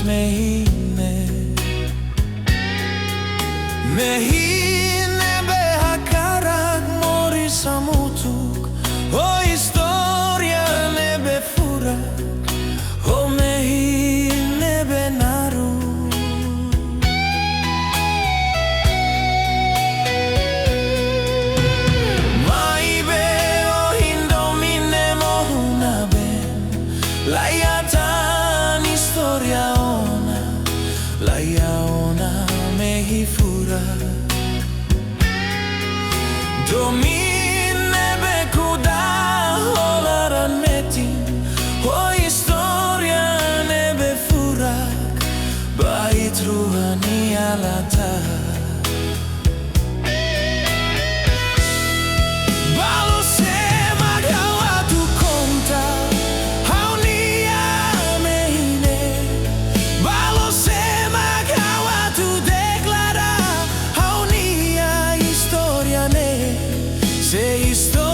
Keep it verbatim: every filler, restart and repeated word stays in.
Mehi ne'e, mehi ne'ebé hakarak moris hamutuk ho istória ne'ebé furak, ho mehi ne'ebé naruk. Maibé ohin domin ne'e mohon aben, la iha tan istória ona, la iha ona mehi furak. Domin ne'ebé kuda ho laran metin, ho istória ne'ebé furak, ba ita rua nia latar. Balu sé mak ha'u atu konta ha'u-nia mehi ne'e? Balu sé mak ha'u atu deklara ha'u-nia istória ne'e? Se istória